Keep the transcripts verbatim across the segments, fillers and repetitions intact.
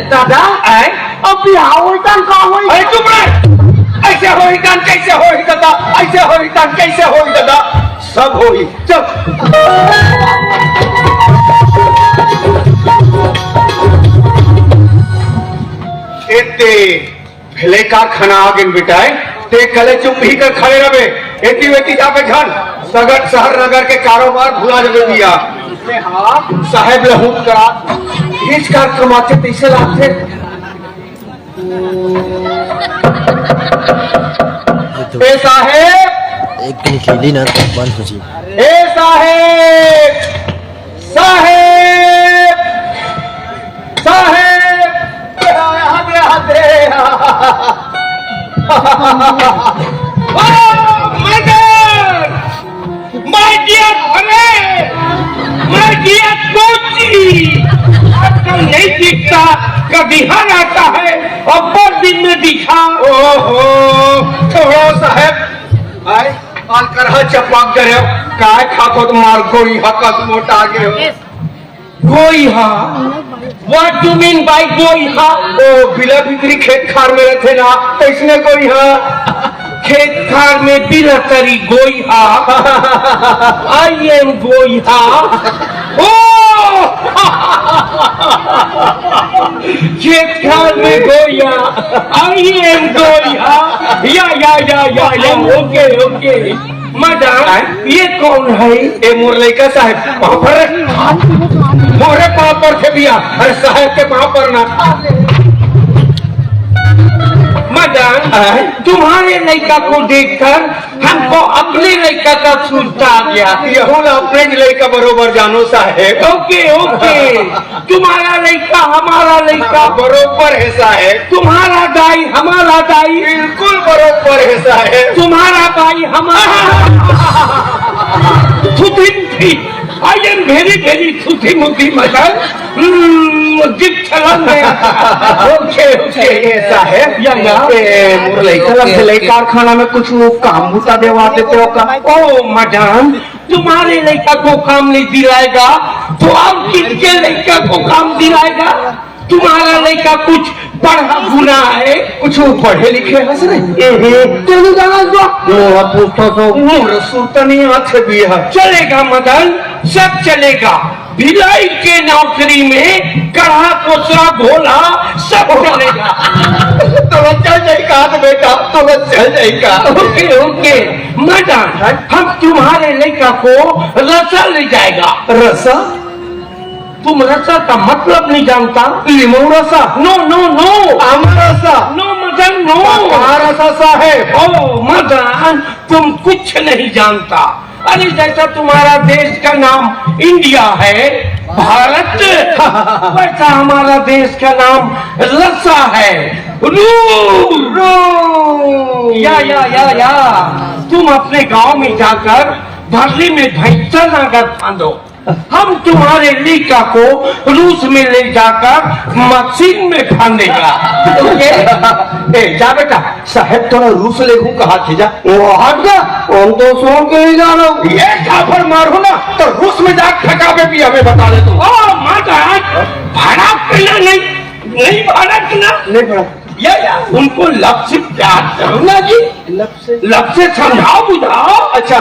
दादा, आय? अब बिहाव होई तन का होई? अरे चुप रह। ऐसे होई तन कैसे होई दादा? ऐसे होई तन कैसे होई दादा? सब होई। चल। एते भेलई कारखाना आ गेन बेटा, ते कले चुप ही कर खड़े रहे। एती वेती जाबे झन, सगर शहर नगर के कारोबार भुला जाबे बिया। साहेब लहूट करा, इस कार कमाते पैसे लाते। ए साहेब, एक दिन खेली ना तो बंद हो जी। ए साहेब, साहेब, साहेब, हाथे, हाथे। ओ, my God! My dear friend! My dear Kochi! आजकल नहीं दिखता, कभी हर आता है, और बहुत दिन में दिखा। ओहो, छोड़ो साहेब, आए, आजकल हा चपाक करे, काय खाको तो मार गोई हकत मोटा गए हो। गोइहा? What do you mean by गोइहा? ओ, बिला भीतरी खेत खार में रहते ना, कैसने गोइहा? खेत खार में बिला तरी गोइहा। I am गोइहा। ओ! खेत खार में गोइहा। I am गोइहा। या, या, या, या, या। OK, OK। मदन, आय? ये कौन है? ए मोर लइका साहेब, पाँव पर। मोरे पाँव पर थे बिया, अरे साहेब के पाँव पर ना। मदन, आय? तुम्हारे लइका को देखकर हमको अपने लइका का सुरता आ गया। यहू ला अपने लइका बरोबर जानो साहेब। OK, OK। तुम्हारा लइका, हमारा लइका। बरोबर है साहेब। तुम्हारा दाई, हमारा दाई। बिल्कुल बरोबर है साहेब। तुम्हारा भाई, हमारा। थुथिन थी। I am very, very थुथी मुथी Madan. हम्म, दिप छलन में। OK, OK। ए साहेब। या, या। ए, मोर लइका ला भेलई कारखाना में कुछ वो काम बूता देवा देते हो का? ओ, मदन, तुम्हारे लइका को काम नहीं दिलाएगा, तो और किसके लइका को काम दिलाएगा? तुम्हारा लइका कुछ पढ़ा गुना है? कुछ पढ़े लिखे हस रे? हम्म। तेनू जाना जो? वो अब पूछता तो पूरा सुरता नहीं आथे भी है। चलेगा मदन, सब चलेगा। भिलाई के नौकरी में कढ़ा कोसरा भोला सब चलेगा। तो चल जाई का तो बेटा, तो चल जाई का? OK, OK। मदन, हम तुम्हारे लइका को रसा ले जाएगा। रसा? तुम रसा का मतलब नहीं जानता? लीमू रसा? No, no, no। आम रसा? No, Madan, no। का रसा साहेब? ओ, मदन, तुम कुछ नहीं जानता। अरे, जैसा तुम्हारा देश का नाम इंडिया है, भारत, वैसा हमारा देश का नाम रसा है। रू। रू। या, या, या, या। तुम अपने गांव में जाकर भरली में भैंसा नागर फांदो। हम तुम्हारे लइका को रूस में ले जाकर मशीन में फांदेगा। OK? ए, जा बेटा, साहेब तोला रूस लेगहूं कहाथे, जा। ओ, हट जा, हम तो सोन के नहीं जा रहा हूँ। ये झापड़ मारू ना, तो रूस में जाके ठकाबे भी हमें बता दे तू। ओ, मदन, भड़कना नहीं, नहीं भड़कना। नहीं भड़क। या, या, उनको लब से प्यार करो ना जी। लब से? लब से समझाओ, बुझाओ। अच्छा।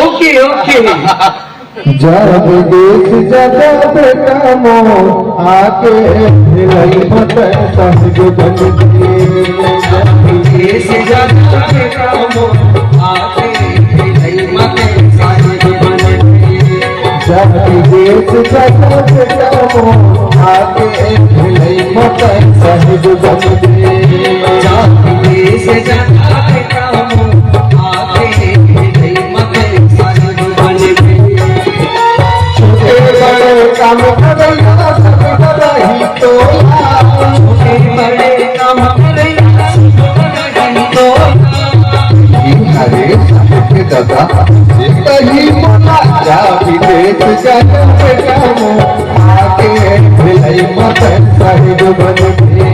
OK, OK। जब देश जगह बेटा मोर आके भिलाई मत साहिब बन के। जब देश जगह बेटा मोर आके भिलाई मत साहिब बन के। जब देश जगह बेटा मोर आके भिलाई मत साहिब बन के। जब देश जगह बेटा मोर आके भिलाई मत साहिब बन के। छोटे बड़े काम करैया सब करही तोला। छोटे बड़े काम करैया सब करही तोला। अरे साहेब के दादा, कहीं बोला जा विदेश जाना बेटा मो, आके भिलाई मत साहिब बन के।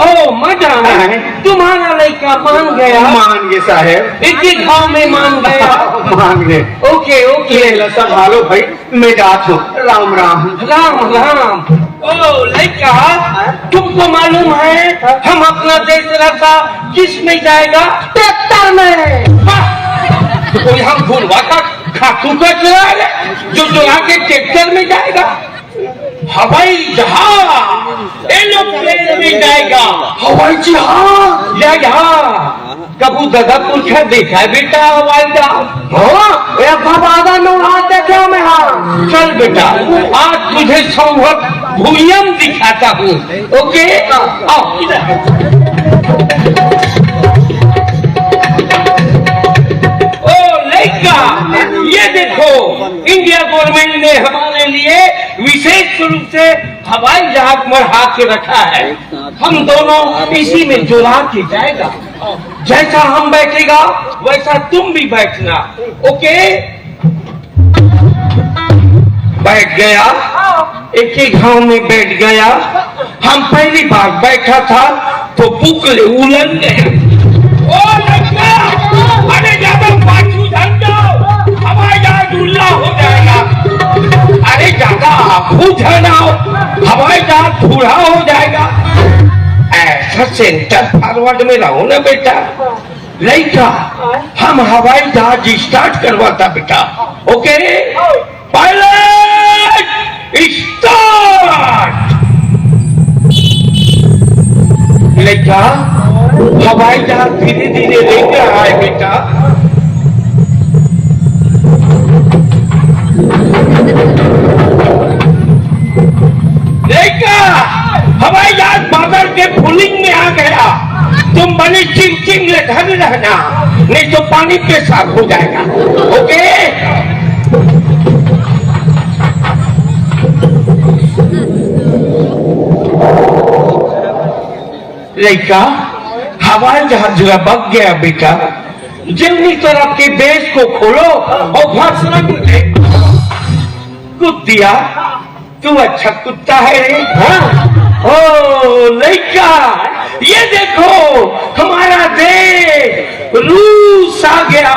ओ मत जाना है। तुम्हारा लड़का मान गया। मान गए साहेब। एक ही घाव में मान गया। मान गए। ओके, ओके। ये ला संभालो भाई, मैं जात हूँ। राम राम। राम राम। ओ लड़का, तुमको मालूम है हम अपना देश रक्षा किस में जाएगा? ट्रैक्टर में। वाह! कोई हम भूलवा का खातू का चला रहे जो चला के ट्रैक्टर में जाएगा? हवाई जहाज, एरोप्लेन में जाएगा। हवाई जहाज? या, या। कभू ददा पुरखा देखा है बेटा हवाई जहाज? हाँ, एक बार बाजार में उड़ा देखे हमें, हाँ। चल बेटा, आज तुझे संभव भूयम दिखाता हूँ। ओके, आओ इधर। ओ लड़का, ये देखो, इंडिया गवर्नमेंट ने हमारे लिए विशेष रूप से हवाई जहाज मढ़ा के रखा है। हम दोनों इसी में जुड़ा के जाएगा। जैसा हम बैठेगा, वैसा तुम भी बैठना। ओके, बैठ गया। एक ही घाव में बैठ गया। हम पहली बार बैठा था तो बुकले उलन गया। ओ लड़का, अरे ज्यादा पाछू झन जाओ, हवाई जहाज उल्ला हो जाएगा। अरे ज्यादा आगू झन आओ, हवाई जहाज बूढ़ा हो जाएगा। ऐसा सेंटर फॉरवर्ड में रहो ना बेटा। लड़का, हम हवाई जहाज स्टार्ट करवाता बेटा। ओके, पायलट स्टार्ट। लड़का, हवाई जहाज धीरे धीरे लेके आए बेटा। लड़का, हवाई जहाज बादल के फुलिंग में आ गया। तुम बने चिंग चिंग ले धन रहना, नहीं तो पानी पेशाब हो जाएगा। ओके। लड़का, हवाई जहाज लपक गया बेटा। जल्दी तरफ के बेस को खोलो और फसलन दे। कुत्तिया, तू अच्छा कुत्ता है रे। हाँ। ओ लड़का, ये देखो, हमारा देश रूस आ गया।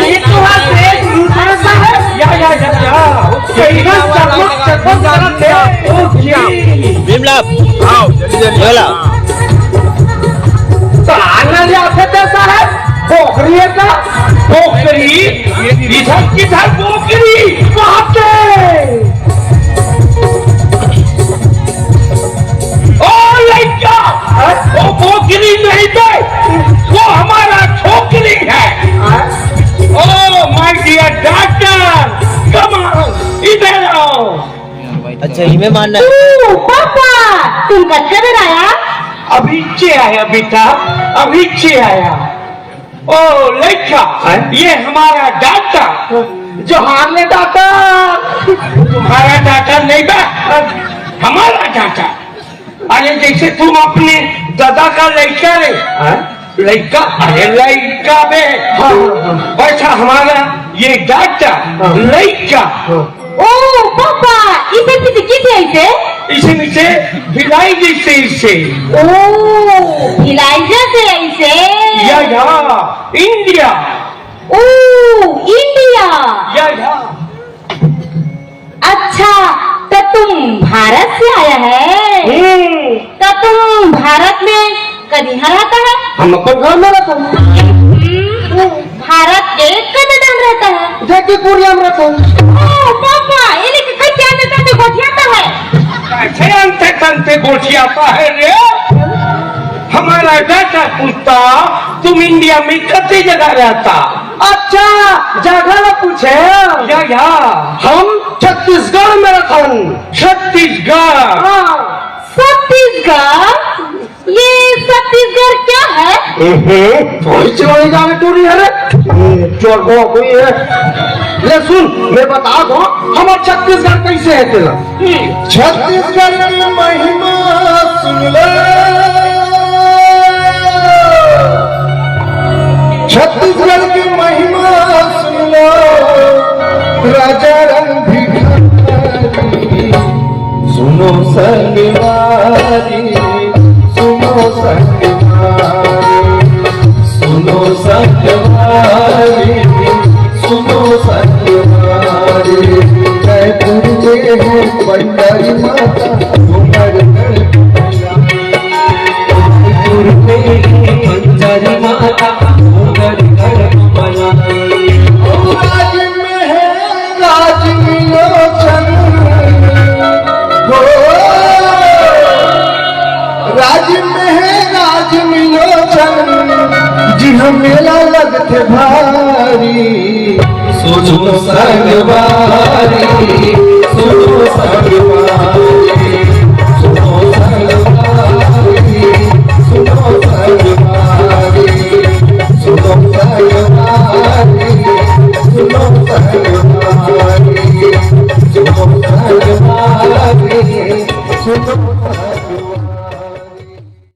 ये तो आज देश रूस आ गया है। या, या, या, या। चकमक, चकमक, चकमक करत हे। ओ जी। भीमला, आओ, जल्दी, जल्दी। बोला। तो आना ले आते थे साहब, बोकरी है का? बोकरी? इधर किधर बोकरी? वहाँ पे। ओ लड़का, वो बोकरी नहीं बे, वो हमारा छोकरी है। ओ my dear daughter, come on, इधर आओ। अच्छा, इमे मानना है। ओ, पापा, तुम कब से आया? अभी चे आया बेटा, अभी चे आया। ओ लड़का, हैं? ये हमारा डाटा। जोहार ले डाटा। तुम्हारा डाटा नहीं बा, हमारा डाटा। अरे जैसे तुम अपने दादा का लड़का रे, हैं? लड़का, अरे लड़का बे। हाँ, हाँ, हाँ। वैसा हमारा ये डाटा, हाँ। लड़का। हाँ। ओ पापा, इसे पीछे किथे ऐसे? इसे नीचे भिलाई जैसे इसे। ओ, भिलाई जैसे ऐसे। या, या, इंडिया। ओ, इंडिया। या, या। अच्छा, तो तुम भारत से आया है? हम्म। तो तुम भारत में कदिहा रहता है? हम अपन घर में रहता हूँ। हम्म, भारत के कते डहन रहता है? जैकी कोरिया में रहता हूँ। ओ पापा, ये लेके कई क्या देता है, गोठियाता है? कैसे अंते तंते गोठियाता है रे? हमारा डाटा पूछता, तुम इंडिया में कते जगह रहता? अच्छा, जगह ना पूछे। या, या। हम छत्तीसगढ़ में रहता हूँ। छत्तीसगढ़। हाँ। छत्तीसगढ़? ये छत्तीसगढ़ क्या है? हम्म, थोड़ी चिरौरी जाने टूरी है रे। हम्म, चोर को कोई है। ले सुन, मैं बता दो, हमार छत्तीसगढ़ कैसे है तेरा। हम्म। छत्तीसगढ़ की महिमा सुन लो, छत्तीसगढ़ की महिमा सुन लो। राजा रंग भिखारी। सुनो संगवारी, सुनो संगवारी, सुनो संगवारी, सुनो संगवारी। जयपुर में है भंडारी माता, डूंगरगढ़ भंडारी माता, डूंगरगढ़ भंडारी। राज में है राज विलोचन, हो, राज में है राज विलोचन, जिहाँ मेला लगथे भारी। सुनो संगवारी, सुनो संगवारी, सुनो संगवारी, सुनो संगवारी, सुनो संगवारी, सुनो संगवारी।